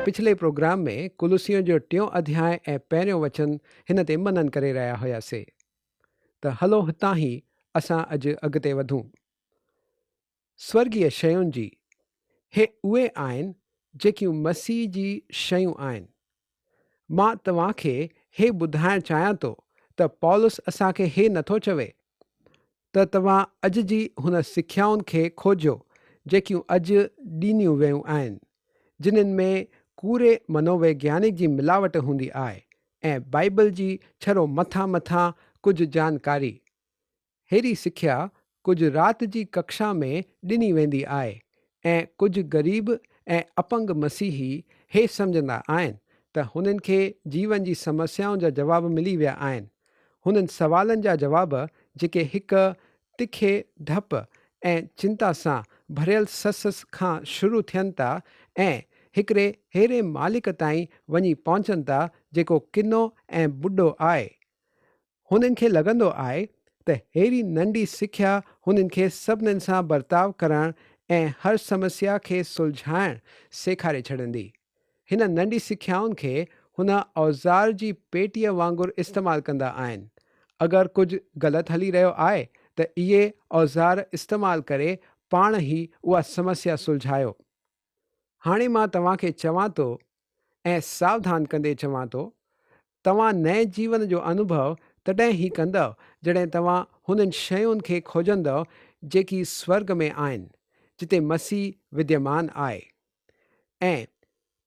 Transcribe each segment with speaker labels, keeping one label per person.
Speaker 1: پڇلي programme ۾ ڪلسيون جو ٽيون اڌياء ۽ پهريون وچن هن تي منن ڪري رهيا هياسي ته هلو هتان ئي اسان اڄ اڳتي وڌون. سورڳيه شين جي، هي اهي آهن جيڪيون مسيح جي شيون آهن. مان توهان کي هي ٻڌائڻ چاهيان ٿو ته پولس اسان کي هي نٿو چوي ته توهان اڄ جي هن سکيائن کي کوجيو جيڪيون اڄ ڏنيون ويون آهن، جنھن ۾ ڪوڙي منوويگيانڪ جي ملاوٽ هوندي آهي ۽ بائيبل جي ڇڙو مٿان مٿان ڪجهه جانڪاري. ههڙي سکيا ڪجهه رات جي ڪکشا ۾ ڏني ويندي آهي ۽ ڪجهه غريب ۽ اپنگ مسيحي هي سمجهندا آهن ته هنن کي جيون جي سمسيائن جا جواب ملي ويا آهن. هنن سوالن جا جواب جيڪي هڪ تکي ڌپ ۽ چنتا سان ڀريل سس کان شروع ٿين ٿا ۽ هڪڙي ههڙي مالڪ تائين وڃي پهچن ٿا جيڪو ڪنو ۽ ٻڍو آهي. هنن کي لڳندو آهي ته ههڙي ننڍي سکيا هنن کي سڀنن سان برتاء ڪرڻ ۽ هر سمسيا کي سلجهائڻ سيکاري ڇڏندي. هن ننڍي سکيائن کي هن اوزار جي پيٽيء وانگر استعمال ڪندا آهن. اگر ڪجهه غلط هلي رهيو آهي ته اهي اوزار استعمال ڪري پاڻ ئي اها سمسيا سلجهايو. هاڻي مان توهان کي چوان ٿو ۽ ساوڌان ڪندي چوان ٿو، توهان نئين جيون جو انوڀو تڏهن ئي ڪندؤ جڏهن توهان هنن شين کي کوجندؤ جيڪي سورڳ ۾ آهن، جتي مسيح وديمان آهي. ۽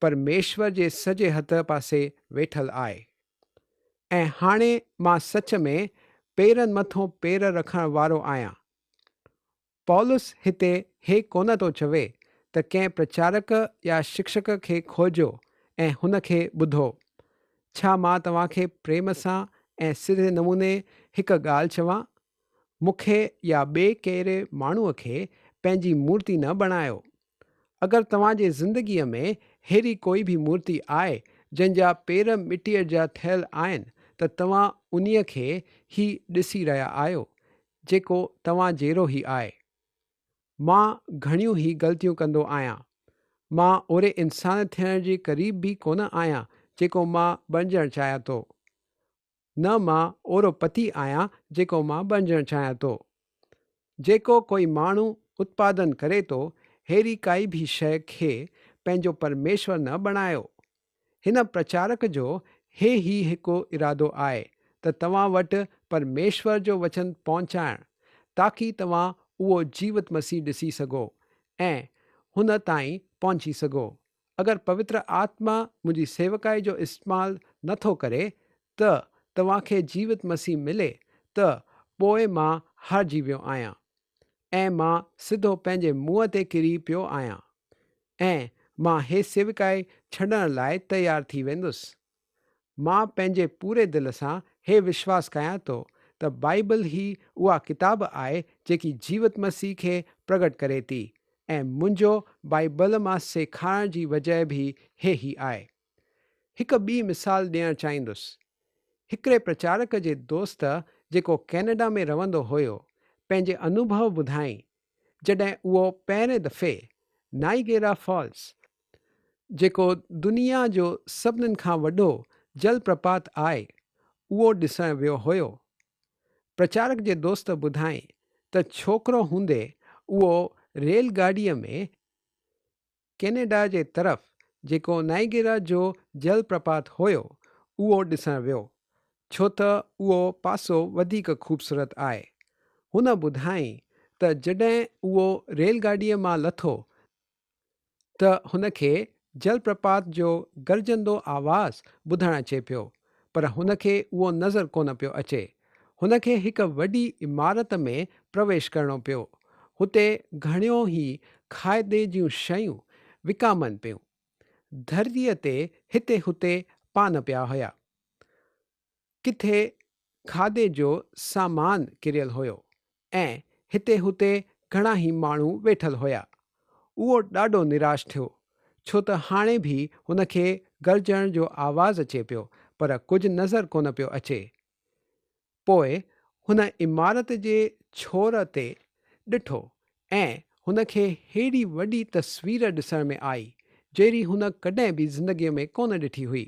Speaker 1: پرميشور جي سڄي هٿ پاسي ويٺل آهي. ۽ هاڻي مان سچ ۾ پيرن مٿون پير رکڻ وارو آهيان. پولس هتي هي ڪونه ٿو چوي ته ڪنهن پرچارڪ يا شڪشڪ کي کوجيو ۽ هن کي ٻڌو. ڇا مان توهان کي پريم سان ۽ سڌي نموني هڪ ڳالهه چوان؟ مون کي يا ٻئي ڪهڙي ماڻهوء کي پنهنجي مورتي نه بڻايو. اگر توهان جي زندگيء ۾ ههڙي ڪوئي به مورتي آهي جنهن جا پير مٽيء جا ٺهيل آهن ته توهان انهيء کي ئي ڏسي رهيا آهيو جيڪو توهان جهڙو ئي آهي. مان گهڻيون ئي غلطيون ڪندو آهيان. مان اهڙي انسان ٿيڻ جي قريب به ڪونه آهيان جيڪو مان بڻجڻ چاهيان ٿو. نه مان اهڙو پتي آهيان جيڪو مان بڻجڻ چاهيان ٿو. جيڪو ڪوئي ماڻهو اتپادن ڪري ٿو، ههڙي ڪائي به شيء کي پنهنجو پرميشور نه بڻايو. هن پرچارڪ جو هي ئي هڪ ارادو آهي ته توهان وٽ پرميشور جو وچن پهچائڻ، تاڪي توهان اهو جيوت مسيح ڏسي سگهو ۽ هن تائين پهچي سگهو. اگر پوتر آتما منهنجي سيوڪائي جو استعمال نه ٿو ڪري ته توهان کي جيوت مسيح ملي ته پوء مان هارجي ويو آهيان ۽ مان سڌو پنهنجي منهن تي ڪري پيو آهيان ۽ مان هي سيوڪائي ڇڏڻ لاء تيار ٿي ويندس. مان پنهنجي پوري دل سان هي وشواس ڪيان ٿو ته بائيبل ئي اها ڪتاب آهي جيڪي جيوت مسيح کي پرگٽ ڪري ٿي ۽ منهنجو بائيبل مان سيکارڻ جي وجهه به هي ئي آهي. هڪ ٻي مثال ڏيڻ چاهيندس. هڪڙي پرچارڪ جي دوست جيڪو ڪينيڊا ۾ رهندو هيو پنهنجي انوڀو ٻڌائين جڏهن اهو پهرين دفعي نائيگيرا فالس، جيڪو دنيا جو سڀنن کان وڏو جل پرپات آهي، اهو ڏسڻ ويو هيو. پرچارڪ جي دوست ٻڌائين ته ڇوڪرو هوندي اهو ريل گاڏيء ۾ ڪينيڊا جي طرف جيڪو نائيگيرا جو جل پرپات هيو، اهو ڏسڻ ويو، ڇو ته اهو پاسو وڌيڪ خوبصورت آهي. هن ٻڌائين ته جڏهن اهو ريل گاڏيء مان لٿو ته هن کي جل پرپات جو گرجندو آواز ٻڌڻ اچي پيو، پر هن کي اهو نظر ڪونه پيو اچي. هن کي هڪ وڏي عمارت ۾ پرويش ڪرڻو پيو. هتي گهڻيو ئي کاڌي جون شيون وڪامن پيون. ڌرتيء تي هتي هتي پان پيا هيا. ڪٿي کاڌي جو سامان ڪريل هيو ۽ هتي هتي گهڻا ئي ماڻهو ويٺل هيا. اهو ڏاڍو نراش ٿيو، ڇو ته هاڻي به هن کي گرجڻ جو آواز اچي پيو پر ڪجهه نظر ڪونه پيو اچي. پوء هن عمارت جي ڇور تي ڏٺو ۽ هن کي هيڏي وڏي تصوير ڏسڻ ۾ آئي، جهڙي هن ڪڏهن به زندگيء ۾ ڪونه ڏٺي هئي.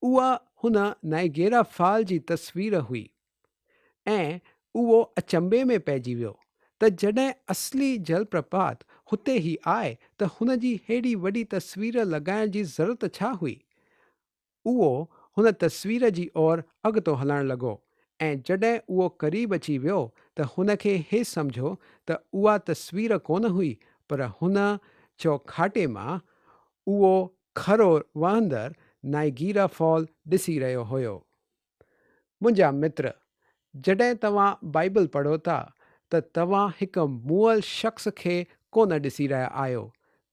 Speaker 1: اها هن نائيگيرا فال جي تصوير هئي ۽ اهو اچنڀي ۾ پئجي ويو ته جڏهن اصلي جل پرپات هتي ئي آهي ته هن جي هيڏي وڏي تصوير لڳائڻ جي ضرورت ڇا هئي؟ اهو هن تصوير جي اور اڳتو هلڻ لڳو ۽ جڏهن اهو قريب اچي ويو ته هن کي هي سمجهيو ته اها تصوير ڪونه هئي پر هن چوکاٽي مان اهو کهرو وهندڙ نائيگيرا فال ڏسي رهيو هيو. منهنجا متر، جڏهن توهان بائيبل پڙهو ٿا ته توهان هڪ مئل شخص کي ڪونه ڏسي رهيا آهيو،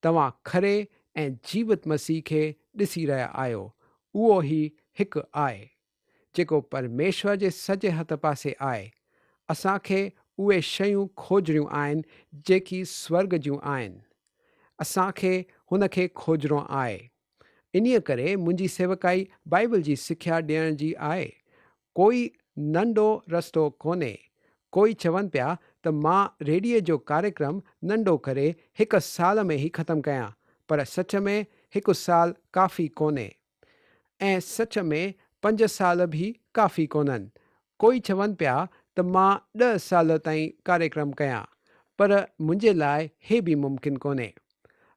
Speaker 1: توهان کري ۽ جيوت مسيح کي ڏسي رهيا آهيو، اهو ئي هڪ آهي، جيڪو پرميشور جي سڄي هٿ پاسي آهي. اسان کي اهي شيون کوجڻيون آهن جيڪي سورڳ جون آهن. اسان کي هن کي کوجڻو آهي. انهيء ڪري منهنجي سيوڪائي بائيبل جي سکيا ڏيڻ جي آهي. ڪوئي ننڍو رستو ڪونهي. ڪوئي چون پيا ته مان ريڊيي جو ڪاريڪرم ننڍو ڪري هڪ سال ۾ ئي ختم ڪيان، پر سچ ۾ هڪ سال ڪافي ڪونهي. ۽ سچ ۾ پنج سال به ڪافي ڪونهن. ڪوئي چون پيا ته مان ڏهه سال تائين ڪاريڪرم ڪيان، پر منهنجي لاء هي به ممڪن ڪونهي.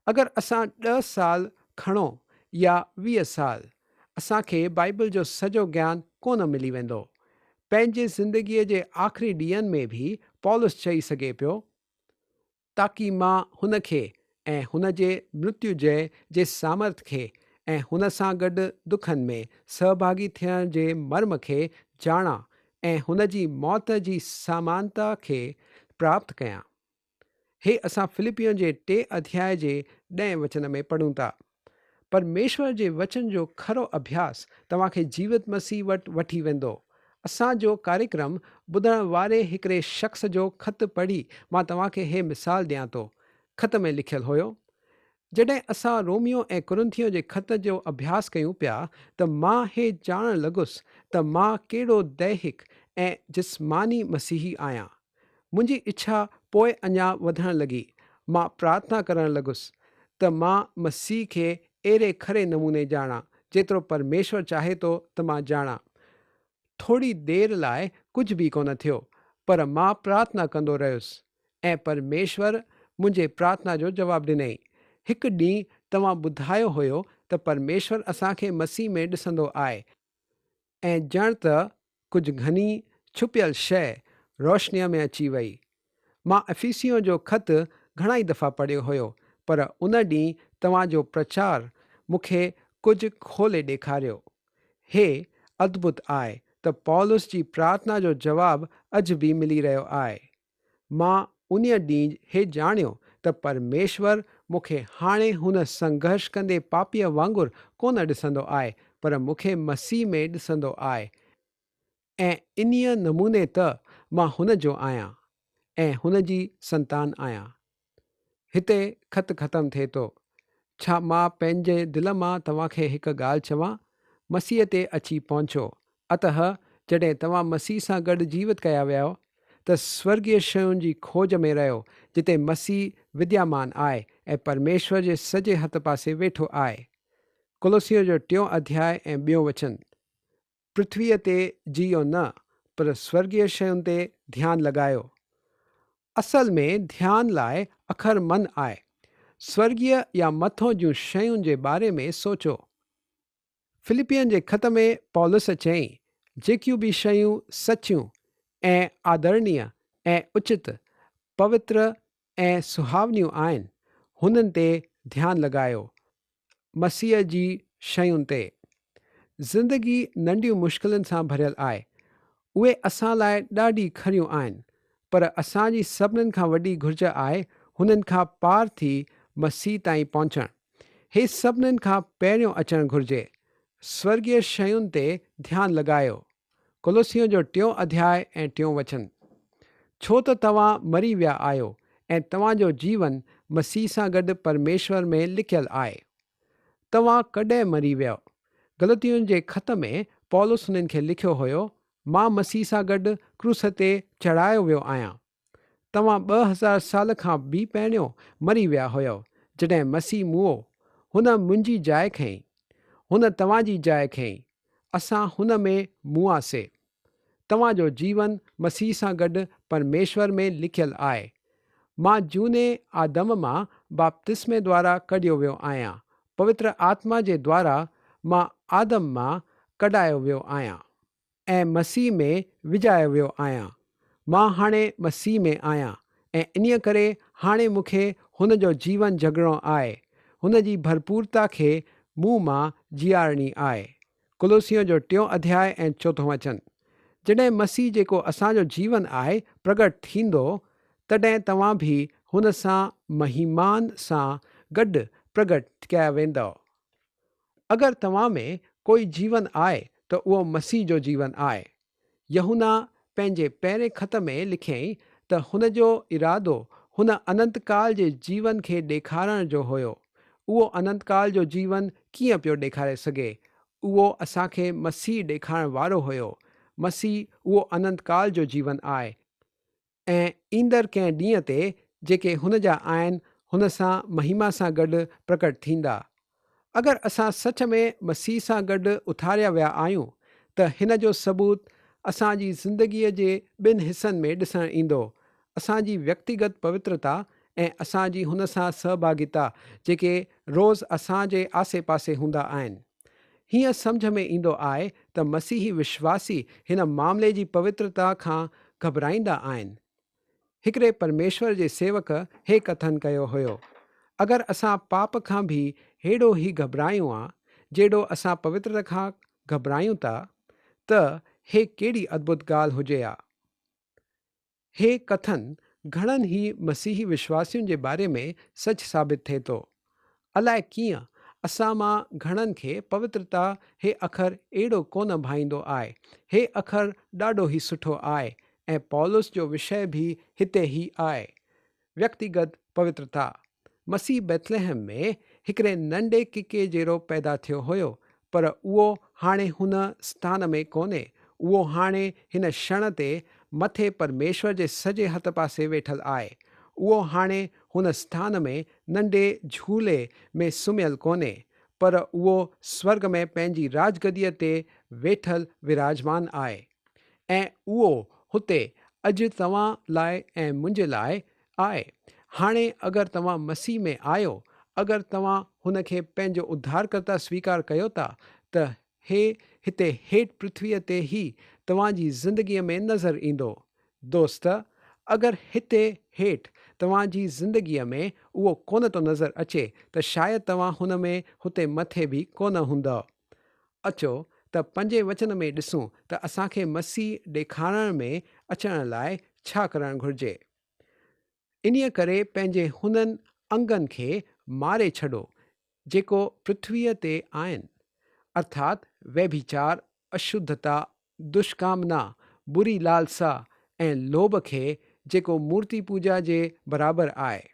Speaker 1: اگر اسان ڏهه سال کڻو يا 20 سال، اسان کي بائيبل جو سڄو گيان ڪونه ملي ويندو. پنهنجي زندگيء جي آخري ڏينهن ۾ به پولس چئي سگهي پيو، تاڪي مان هن کي ۽ هن جي مرتيو جئه جي سامرٿ کي ۽ هن سان گڏ دکن ۾ سهڀاڳي ٿيڻ جي مرم کي ڄاڻان ۽ هن جي موت جي سامانتا کي پراپت ڪيان. هي اسان فلپين جي ٽئين اڌياء جي ڏهين وچن ۾ پڙهون ٿا. پرميشور جي وچن جو کرو اڀياس توهان کي جيوت مسيح وٽ وٺي ويندو. اسان جو ڪاريڪرم ٻڌڻ واري هڪڙي شخص جو خط پڙهي مان توهان کي هي مثال ڏيان ٿو. خط ۾ لکيل هيو، جڏهن اسان روميو ۽ ڪرنٿيون جي خط جو اڀياس ڪيون پيا ته مان هي ڄاڻڻ لڳس ته مان ڪهڙو ديهڪ ۽ جسماني مسيحي آهيان. منهنجي اڇا پوء اڃا وڌڻ لڳي. مان پرارٿنا ڪرڻ لڳس ته مان مسيح کي اهڙي کري نموني ڄاڻان، جيترو پرميشور چاهي ٿو ته مان ڄاڻان. ٿوري دير لاء ڪجهه به ڪونه ٿيو، پر مان پرارٿنا ڪندو رهيس ۽ پرميشور منهنجي پرارٿنا جو جواب ڏنائين. هڪ ڏينهن توهان ٻڌايو هيو ته پرميشور اسان کي مسيح ۾ ڏسندو آهي. ۽ ڄڻ ته ڪجهه گهني ڇپيل شيء روشنيء ۾ اچي وئي. مان افيسيون جو خط گهڻائي دفعا پڙهيو هيو، پر ان ڏينهن توهان جو پرچار مون کي ڪجهه کولي ڏيکاريو. هي ادڀت آهي ته پولس جي پرارٿنا جو جواب اڄ به ملي رهيو آهي. مان انهيء ڏينهن هي ڄاڻيو ته پرميشور مون کي هاڻي هن سنگهرش ڪندي پاپيء وانگر ڪونه ڏسندو آهي، پر مون کي مسيح ۾ ڏسندو آهي، ۽ انهيء نموني ته مان هن جو آهيان، ۽ هن جي سنتان آهيان. هتي خط ختم ٿئي ٿو. ڇا مان پنهنجي دل مان توهان کي هڪ ڳالهه چوان؟ مسيح تي اچي پهچو. اتهه جڏهن توهان مسيح سان گڏ جيوت ڪيا ويا ته سورڳيه شين جي کوج ۾ رهيو، جتي مسيح وديامان آهي ۽ پرميشور جي سڄي هٿ پاسي ويٺو آهي. ڪولوسيون جو ٽيون اڌياء ۽ ٻيون وچن. پرٿويء تي جيئو نه، پر سورڳيه شين تي ڌيان لڳايو. اصل ۾ ڌيان لاء اکر من آهي. سورڳيه يا مٿو جون شين جي باري ۾ سوچو. فلپين جي خط ۾ پولس چيائين، جيڪيون به شيون سچيون ۽ آدرڻيه ۽ اچت، پوتر ۽ سهاونيون آهن، هنن تي ڌيان لڳايو. مسيح جي شين تي. زندگي ننڍيون مشڪلن سان ڀريل آهي. اهي اسان لاء ڏاڍي کريون آهن، پر اسان جي سڀنن کان وڏي گهرج آهي هنن کان پار ٿي مسيح تائين پهچڻ. هي سڀنن کان پهريون اچڻ گهرجي. سورڳيه شين تي ڌيان لڳايو. ڪولوسيون جو ٽيون اڌياء ۽ ٽيون وچن. ڇو ته توهان مري ويا آهيو ۽ توهان جو جيون مسيح سان گڏ پرميشور ۾ لڪيل آهي. توهان ڪڏهن مري ويؤ؟ گلتين جي خط ۾ پولس هنن کي لکيو هيو، مان مسيح سان گڏ ڪروس تي چڙهايو ويو آهيان. توهان 2000 سال کان به پهريون مري ويا هيؤ، جڏهن مسيح موئو. هن منهنجي جاء کنئي. هن توهان جي جاء کنئي. اسان هن ۾ مئا سي. توهان جو جيون مسيح سان گڏ پرميشور ۾ لکيل آهي. مان جهوني آدم مان باپتسمي دوارا ڪڍيو ويو آهيان. پوتر آتما جي دوارا مان آدم مان ڪڍايو ويو آهيان. ۽ مسيح ۾ وجهايو ويو آهيان. مان هاڻي مسيح ۾ آهيان ۽ انهيء ڪري هاڻي مون کي هن جو جيون جهڳڙڻو آهي، هن جي ڀرپورتا کي مون مان جيئارڻي آهي. ڪلوسيون جو ٽيون اڌياء ۽ چوٿون وچن. جڏهن مسيح جيڪو اسان جو جيون آهي پرڳٽ ٿيندو، تڏهن توهان به هن سان مهيمان سان گڏ پرڳٽ ڪيا ويندؤ. اگر توهان ۾ ڪوئي جيون آهي ته اهو مسيح جو جيون آهي. يوحنا پنهنجي پهرين خط ۾ لکيائين ته هن جو ارادو هن اننت ڪال جي جيون کي ڏيکارڻ جو هيو. اهو اننت ڪال جو جيون ڪيئن پيو ڏيکاري سگهي؟ اهو اسان کي مسيح ڏيکارڻ وارو هيو. مسيح اهو اننت ڪال جو جيون آهي. ۽ ايندڙ ڪنهن ڏينهن تي جيڪي هن جا آهن هن سان مهيما سان گڏ پرڪٽ ٿيندا. اگر اسان سچ ۾ مسيح سان گڏ اٿاريا ويا آهيون ته هن جو ثبوت اسان جي زندگيء جي ٻن حصن ۾ ڏسڻ ايندو، اسان جي ويڪتيگت پوترتا ۽ اسان جي هن سان سهڀاڳيتا جيڪي روز اسان جي آسي پاسي هوندا آهن. هيئن سمجهه ۾ ايندو آهي ته مسيحي وشواسي هن معاملي جي پوترتا کان گهٻرائيندا آهن. هڪڙي پرميشور جي سيوڪ هي ڪٿن ڪيو هيو، اگر اسان پاپ کان به هيڏو هي گهٻرايون آ جيڏو اسان پوترتا کان گهٻرايون ٿا ته هي ڪيڏي ادڀت ڳالهه هجي آ. هي ڪٿن گهڻن ئي مسيحي وشواسين جي باري ۾ سچ ثابت ٿئي ٿو. الاء ڪيئن اسان مان گهڻن کي پوترتا هي اکر اهڙو ڪونه ڀائيندو آهي. هي اکر ڏاڍو ئي سٺو آهي ۽ پولس جو وشيه به هتي هي آهي. ويڪتيگت پوترتا. مسيح بيٿلحم ۾ هڪڙي ننڍي ڪڪي جهڙو پيدا ٿيو هيو، پر اهو هاڻي هن اسٿان ۾ ڪونهي. اهو هاڻي هن ڪشڻ تي مٿي پرميشور جي سڄي هٿ پاسي ويٺل آهي. اهو هاڻي هن اسٿان ۾ ننڍي جهولي ۾ سمهيل ڪونهي، پر اهو سورڳ ۾ پنهنجي راجگديء تي ويٺل وراجمان آهي. ۽ اهو هتي اڄ توهان لاء ۽ منهنجي لاء آهي. هاڻي اگر توهان مسيح ۾ آهيو، اگر توهان هن کي پنهنجو اڌارڪرتا سويڪار ڪيو ٿا، ته هي هتي هيٺ پرٿويء تي ئي توهان جي زندگيء ۾ نظر ايندو. دوست، اگر هتي هيٺ توهان جي زندگيء ۾ اهو ڪونه ٿو نظر اچي ته شايد توهان هن ۾ هتي مٿي به ڪونه هوندؤ. اچو ته پنجين وچن ۾ ڏسون ته اسان کي مسيح ڏيکارڻ ۾ اچڻ لاء ڇا ڪرڻ گهرجي. انهيء ڪري پنهنجي هنن انگن کي ماري ڇڏو جيڪو پرٿويء تي آهن، ارٿات ويڀيچار، اشڌتا، دشڪامنا، بري لالسا ۽ لوڀ کي جيڪو مورتي پوڄا جي برابر آهي.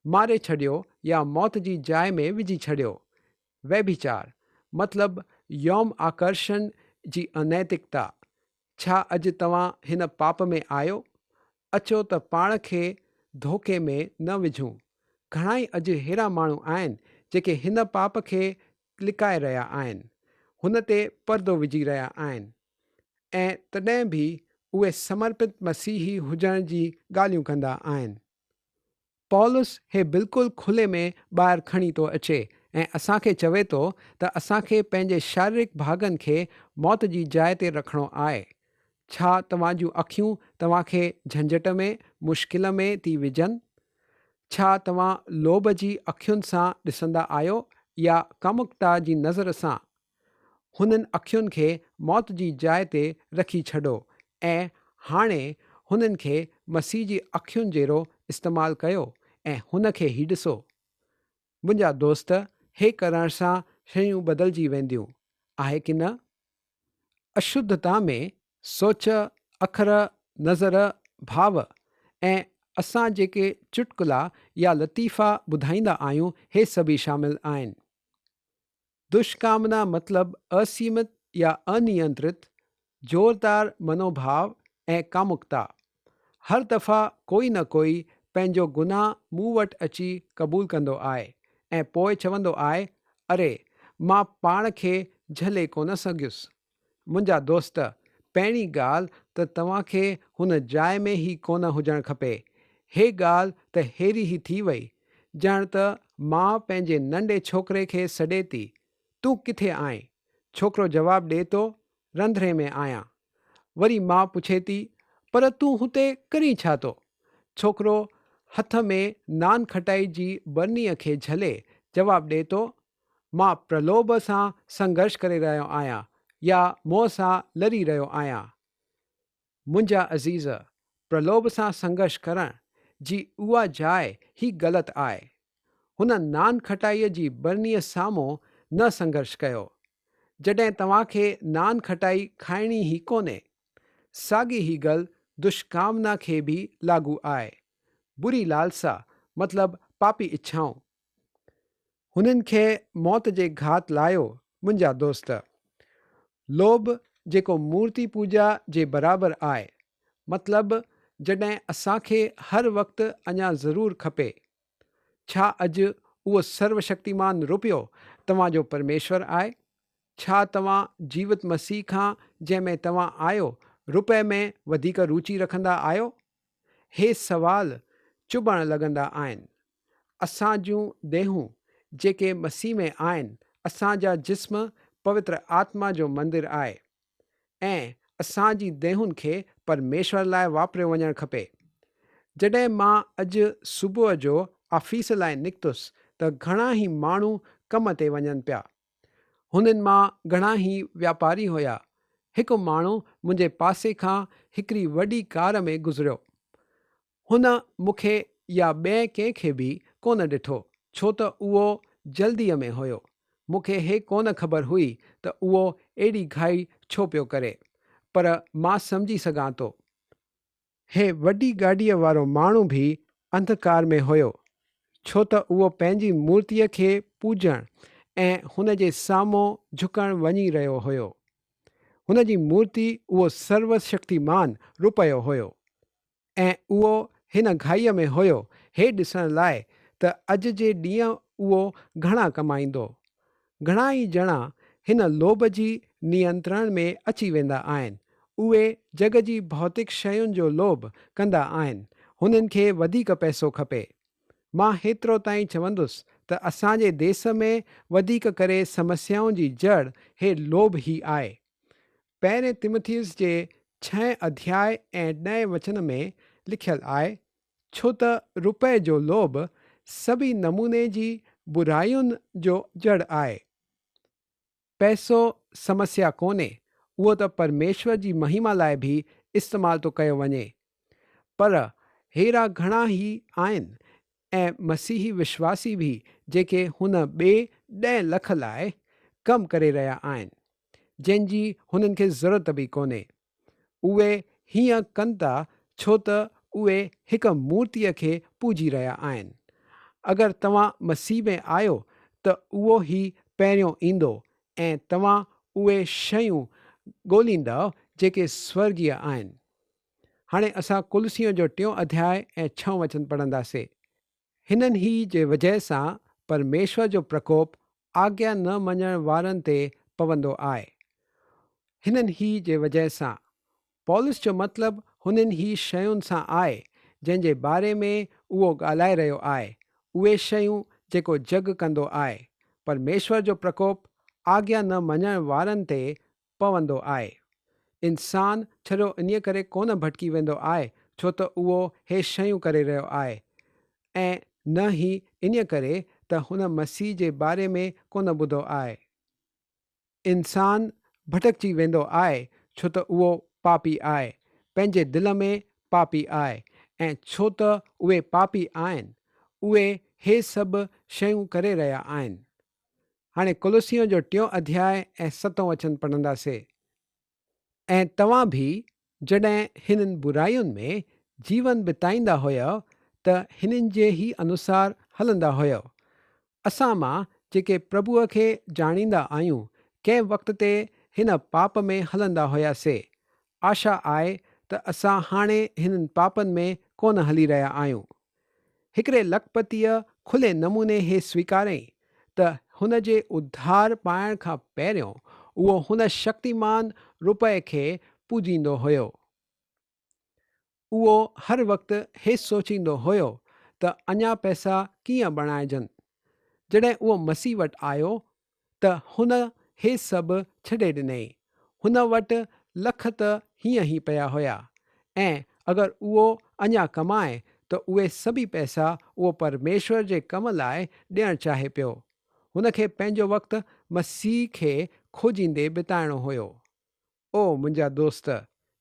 Speaker 1: ماري ڇڏيو يا موت جي جاء ۾ وجهي ڇڏيو. ويڀيچار، مطلب يوم آڪرشن جي انيتڪتا، ڇا اڄ توهان هن پاپ ۾ آهيو؟ اچو ته پاڻ کي ڌوڪي ۾ نه وجهون. گهڻائي اڄ ههڙا ماڻهو آهن جيڪي هن پاپ کي لڪائي رهيا آهن، هن تي پردو وجهي رهيا آهن ۽ تڏهن به اهي سمرپت مسيحي هجڻ جي ڳالهيون ڪندا آهن. پولس هي بلڪل کلي ۾ ٻاهر کڻي ٿو اچي ۽ اسان کي چوي ٿو ته اسان کي پنهنجي شاريرڪ ڀاڳن کي موت جي جاء تي رکڻو آهي. ڇا توهان جون اکيون توهان کي جهنجهٽ ۾، مشڪل ۾، ٿي وجهن؟ ڇا توهان لوڀ جي اکين سان ڏسندا آهيو يا ڪامڪتا جي نظر سان؟ هنن اکين کي موت جي جاء تي رکي ڇڏو ۽ هاڻي هنن کي مسيح جي اکين جهڙو استعمال ڪيو ۽ هن کي هي ڏسو. منهنجا دوست، هي ڪرڻ سان شيون بدلجي وينديون، آهي ڪي نه؟ اشڌتا ۾ سوچ، اکر، نظر، ڀاو ۽ اسان جيڪي چٽڪلا يا لطيفا ٻڌائيندا آهيون هي سڀئي شامل آهن. دشڪامنا مطلب اسيمت يا انينترت، زوردار منوڀاو ۽ ڪامڪتا. هر دفعا ڪوئي نه ڪوئي پنهنجو گناهه مون وٽ اچي قبول ڪندو آهي ۽ پوء چوندو آهي، اري، مان پاڻ کي جهلي ڪونه سگهيس. منهنجا دوست، پهرين ڳالهه ته توهان کي هن جاء ۾ ئي ڪونه هجڻ کپي. هي ڳالهه ته هيري ئي ٿي وئي، ڄڻ ته ماء پنهنجي ننڍي ڇوڪري کي سڏي ٿي، تون ڪٿي آهين؟ ڇوڪرو جواب ڏئي ٿو، رنڌڻي ۾ آهيان. وري ماء پڇي ٿي، پر تون هتي ڪرين ڇا ٿو؟ ڇوڪرو هٿ ۾ نان کٽائي جي برنيء کي جهلي جواب ڏئي ٿو، مان پرلوڀ سان سنگهرش ڪري رهيو آهيان يا موهه سان لڙي رهيو آهيان. منهنجا عزيز، پرلوڀ سان سنگهرش ڪرڻ جي اها جاء ئي غلط آهي. هن نان کٽائيء جي برنيء سامهون نه سنگهرش ڪيو، جڏهن توهان کي نان کٽائي کائڻي ئي ڪونهي. ساڳي ئي ڳل دشڪامنا کي به لاڳو آهي. بري لالسا مطلب پاپي اڇائون. هنن کي موت جي گهات لايو منهنجا دوست. لوڀ جيڪو مورتي پوڄا جي برابر آهي. مطلب جڏهن اسان کي هر وقت اڃا ضرور کپي. ڇا اڄ اهو سرو شڪتيمان روپيو توهان جو پرميشور آهي؟ ڇا توهان جيوت مسيح کان جنهن ۾ توهان آهيو روپئي ۾ وڌيڪ روچي رکندا آهيو؟ هي سوال چڀڻ لڳندا آهن. اسان جون ديهون جيڪي مسيح ۾ آهن، اسان جا جسم پوتر آتما جو مندر آهي ۽ اسان جي ديهن کي پرميشور لاء واپريو وڃڻ کپي. جڏهن مان اڄ صبح جو آفيس لاء نڪتس ته گهڻا ئي ماڻهو ڪم تي وڃن پيا. هنن مان گهڻا ئي واپاري هيا. هڪ ماڻهو منهنجي پاسي کان هڪڙي وڏي ڪار ۾ گذريو. هن مون کي يا ٻئي ڪنهن کي به ڪونه ڏٺو، ڇو ته اهو جلديء ۾ هيو. مون کي هي ڪونه خبر هئي ته اهو ايڏي گهائي ڇو پيو ڪري، پر مان سمجهي سگهان ٿو. هي وڏي گاڏيء وارو ماڻهو به انڌڪار ۾ هيو، ڇو ته اهو پنهنجي مورتيء کي پوڄڻ ۽ هن جي سامهون جهڪڻ وڃي رهيو هيو. هن جي مورتي اهو سرو شڪتيمان روپيو هيو. ۽ اهو هن گهائيء ۾ هيو، هي ڏسڻ لاء ته اڄ جي ڏينهن اهو گهڻا ڪمائيندو. گهڻا ئي ڄڻا هن لوڀ جي نينترڻ ۾ اچي ويندا آهن. اهي جڳ جي ڀوتڪ شين جو لوڀ ڪندا آهن. هنن کي وڌيڪ پئسو کپي. مان هيترو تائين چوندس ته اسان جي ديس ۾ وڌيڪ ڪري سمسيائن جي جڙ هي لوڀ ئي آهي. پهرين تيمٿيس جي ڇهين اڌياء ۽ ڏهين وچن ۾ لکيل آهي، ڇو ته روپئي جو لوڀ سڀئي نموني جي براين جو جڙ آهي. پئسو سمسيا ڪونهي، اهو ته پرميشور جي مهما لاء به استعمال ٿو ڪيو وڃي. پر ههڙا گهڻا ئي آهن ۽ مسيحي وشواسي به جيڪي هن ٻئي ڏهين لک لاء ڪم ڪري رهيا آهن، جنهن جي هنن کي ضرورت به ڪونهي. اهي هيئن ڪن ٿا ڇو ته اهي هڪ مورتيء کي پوڄي رهيا آهن. اگر توهان مسيح ۾ آهيو ته اهو ئي پهريون ايندو ۽ توهان اهي شيون ڳوليندؤ جيڪي سورڳيه آهن. هاڻي اسان ڪلسيون جو ٽيون اڌياء ۽ ڇهون وچن پڙهنداسي. هنن ئي جي وجهه سان پرميشور جو پرڪوپ آگيا نه مڃڻ وارن تي پوندو آهي. هنن ئي جي وجهه سان. پولس جو مطلب هنن ئي شين سان آهي جنهن جي باري ۾ اهو ڳالهائي رهيو آهي، اهي شيون جيڪو جڳ ڪندو آهي. پرميشور جو پرڪوپ آگيا نه مڃڻ وارن تي پوندو آهي. انسان ڇڙو انهيء ڪري ڪونه ڀٽڪي ويندو آهي ڇو ته اهو هي شيون ڪري رهيو آهي ۽ نه ئي انهيء ڪري ته هن مسيح جي باري ۾ ڪونه ٻڌو آهي. انسان ڀٽڪجي ويندو آهي ڇو ته اهو پاپي آهي، پنهنجي دل ۾ پاپي آهي ۽ ڇو ته اهي پاپي آهن، اهي هي سڀ شيون ڪري رهيا آهن. هاڻي ڪلسيون جو ٽيون اڌياء ۽ ستون وچن پڙهنداسي. ۽ توهان به جڏهن هنن براين ۾ جيون بتائيندا هيؤ ته هنن جي ئي انوسار هلندا هيؤ. اسان مان جيڪي پرڀوء کي ڄاڻيندا آهيون، ڪنهن وقت تي هن پاپ ۾ هلندا هياسي. آشا آهي ته اسان هاڻي هنن پاپن ۾ ڪونه هلي رهيا آهيون. هڪڙي لکپتيء کلي نموني هي سويڪاريائين ته هن جي اڌار پائڻ کان پهريون اهو هن شڪتيمان روپئي کي پوڄيندو هيو. اهو هر وقت هي سوچيندو هيو ته اڃا پئسا ڪيئن بڻائجن. جڏهن اهو مسيح وٽ آيو ته هن هي سڀ ڇڏي ڏنئي. هن وٽ لک ته هيئن ئي پيا هيا ۽ اگر اهو اڃا ڪمائي ته اهي سڀئي پئسا اهو پرميشور جي ڪم لاء ڏيڻ چاهي پيو. هن کي پنهنجو وقت مسيح کي کوجيندي بتائڻو هيو. او منهنجا دوست،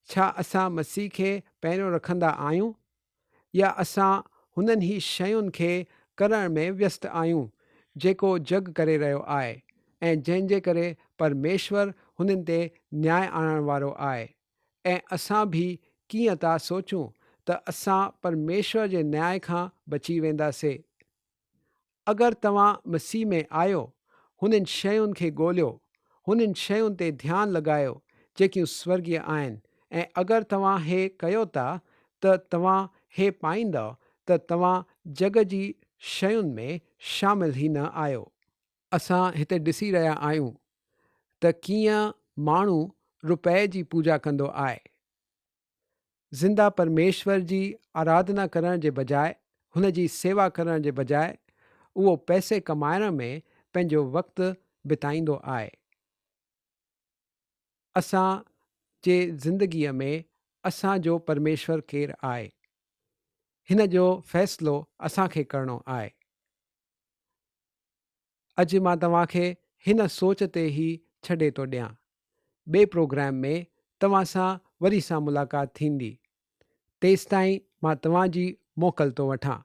Speaker 1: ڇا اسان مسيح کي پهريون رکندا آهيون؟ يا اسان هنن ئي شين کي ڪرڻ ۾ ويست آهيون، جيڪو جڳ ڪري رهيو آهي ۽ جنهن جي ڪري پرميشور هنن تي نياء آڻڻ وارو آهي؟ ۽ اسان به ڪيئن ٿا سوچون ته اسان پرميشور جي نياء کان بچي وينداسي؟ اگر توهان مسيح ۾ آهيو، هنن شين کي ڳوليو، هنن شين تي ڌيان لڳايو جيڪيون سورڳيه آهن ۽ اگر توهان هي ڪيو ٿا ته توهان هي پائيندؤ ته توهان جڳ جي شين ۾ شامل ئي نه آهيو. اسان هتي ڏسي رهيا آهيون ته ڪيئن ماڻهو روپئي جي پوڄا ڪندو آهي. زنده پرميشور جي آراڌنا ڪرڻ جي بجاء، هن جي سيوا ڪرڻ جي بجاء، اهو پئسي ڪمائڻ ۾ پنهنجو وقت بتائيندو آهي. اسان جي زندگيء ۾ اسان جو پرميشور ڪير آهي؟ هن جو فيصلو اسان کي ڪرڻو آهي. اڄ مان توهان کي هن سوچ تي ئي ڇڏي ٿو ڏيان. ٻئي پروگرام ۾ توهان سان وري سان ملاقات ٿيندي. تيستائين مان توهان جي موڪل ٿو وٺان.